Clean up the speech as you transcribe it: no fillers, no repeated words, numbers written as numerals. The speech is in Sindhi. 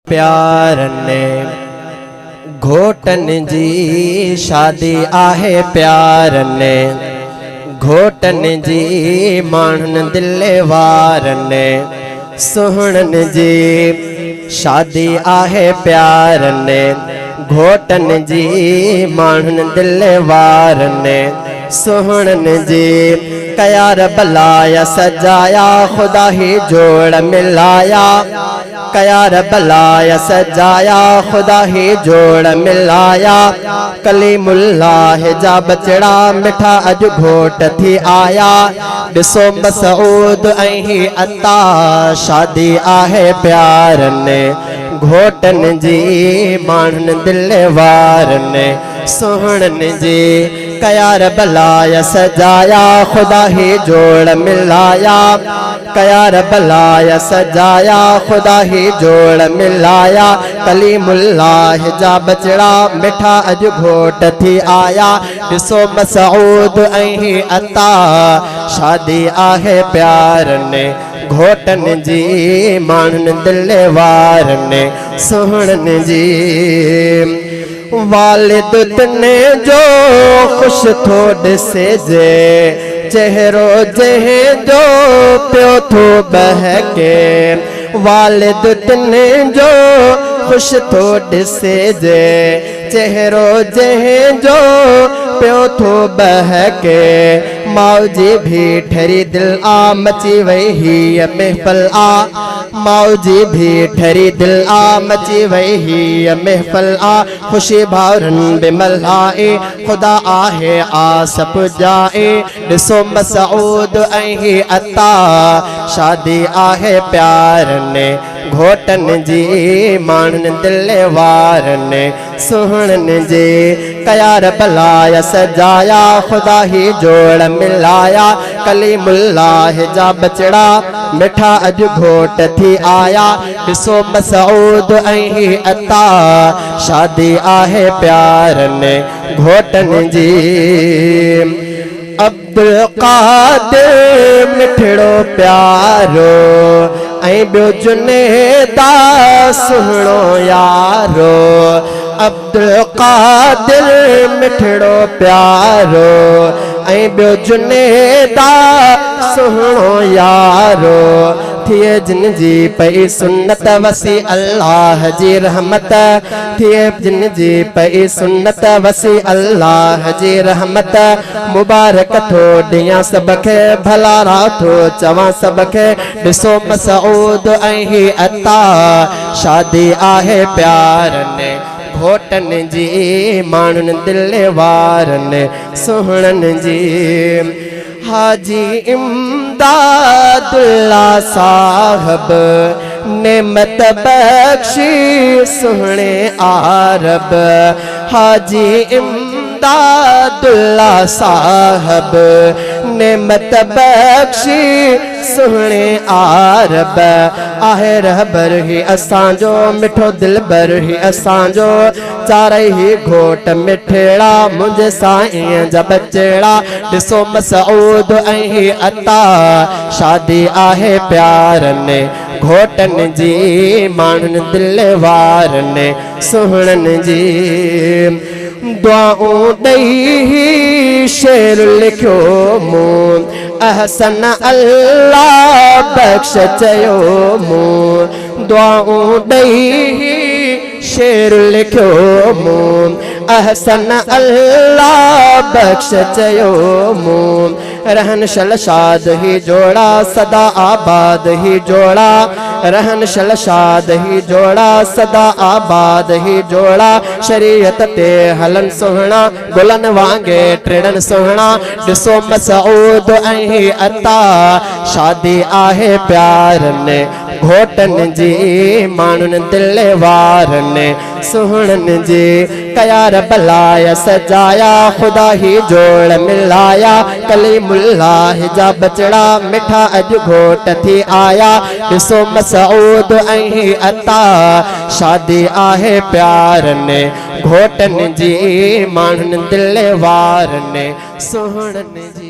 پيارن گهوٽن جي شادي آهي پيارن گهوٽن جي ماڻهن دل وارن سهڻن جي شادي آهي پيارن گهوٽن جي ماڻهن دل وارن سهڻن جي ڪيا رب لايا سجايا خدا هي جوڙ ملايا ڪيا رب لايا سجايا خدا هي جوڙ ملايا ڪليم الله جا ٻچڙا مٺا اڄ گهوٽ ٿي آيا ڏسو مسعود ۽ هي عطا شادي آهي پيارن گهوٽن جي ماڻهن دل وارن سهڻن جي ڪيا رب لايا سجايا خدا هي جوڙ ملايا ڪيا رب لايا سجايا خدا هي جوڙ ملايا ڪليم الله جا ٻچڙا مٺا اڄ گهوٽ ٿي آيا ڏسو مسعود ۽ هي عطا شادي آهي پيارن گهوٽن جي ماڻهن دل وارن سهڻن جي والد تن جو خوش ٿو ڏسجي چهرو جنهن جو پيو ٿو ٻهڪي والد تن جو خوش ٿو ڏسجي چهرو جنهن جو پيو ٿو ٻهڪي ماء جي ڀي ٺري دل آ مچي وئي هيء محفل آ ماء جي ڀي ٺري دل آ مچي وئي هيء محفل آ خوشي ڀائرن به ملهائي خدا آهي آس پڄائي ڏسو مسعود ۽ هي عطا شادي آهي پيارن گهوٽن جي ماڻهن دل وارن سهڻن جي ڪيا رب لايا سجايا خدا هي جوڙ ملايا ڪليم الله جا ٻچڙا مٺا اڄ گهوٽ ٿي آيا ڏسو مسعود ۽ هي عطا شادي آهي پيارن گهوٽن جي عبدالقادر مٺڙو پيارو ۽ ٻيو جنيد آ سهڻو يارو عبدالقادر مٺڙو پيارو ۽ ٻيو جنيد آ سهڻو يارو ٿئي جن جي پئي سنت وسي الله جي رحمت ٿئي جن جي پئي سنت وسي الله جي رحمت مبارڪ ٿو ڏيان سڀ کي ڀلارا ٿو چوان سڀ کي ڏسو مسعود ۽ هي عطا شادي آهي پيارن گهوٽن جي ماڻهن دل وارن سهڻن جي حاجي امداد الله صاحب نعمت بخشي سهڻي عرب حاجي امداد الله صاحب نعمت بخشي سهڻي عرب آهي رهبر هي اسان جو مٺو دلبر هي اسان جو چارئي هي گهوٽ مٺڙا منهنجي سائينء جا ٻچڙا ڏسو مسعود ۽ هي عطا شادي آهي پيارن گهوٽن جي ماڻهن دل وارن سهڻن جي دعائون ڏئي هي شعر لکيو مون احسن الله بخش چيو مون دعائون ڏئي هي شعر لکيو مون احسن الله بخش چيو مون رهن شل شاد هي جوڙا سدا آباد هي جوڙا رهن شل شاد هي جوڙا سدا آباد هي جوڙا شريعت تي هلن سهڻا گلن وانگي ٽڙن سهڻا ڏسو مسعود ۽ هي عطا شادي آهي پيارن گهوٽن جي ماڻهن دل وارن سهڻن جي ڪيا رب لايا سجايا خدا هي جوڙ ملايا ڪليم الله جا ٻچڙا مٺا اڄ گهوٽ ٿي آيا ڏسو مسعود ۽ هي عطا شادي آهي پيارن گهوٽن جي ماڻهن دل وارن سهڻن جي.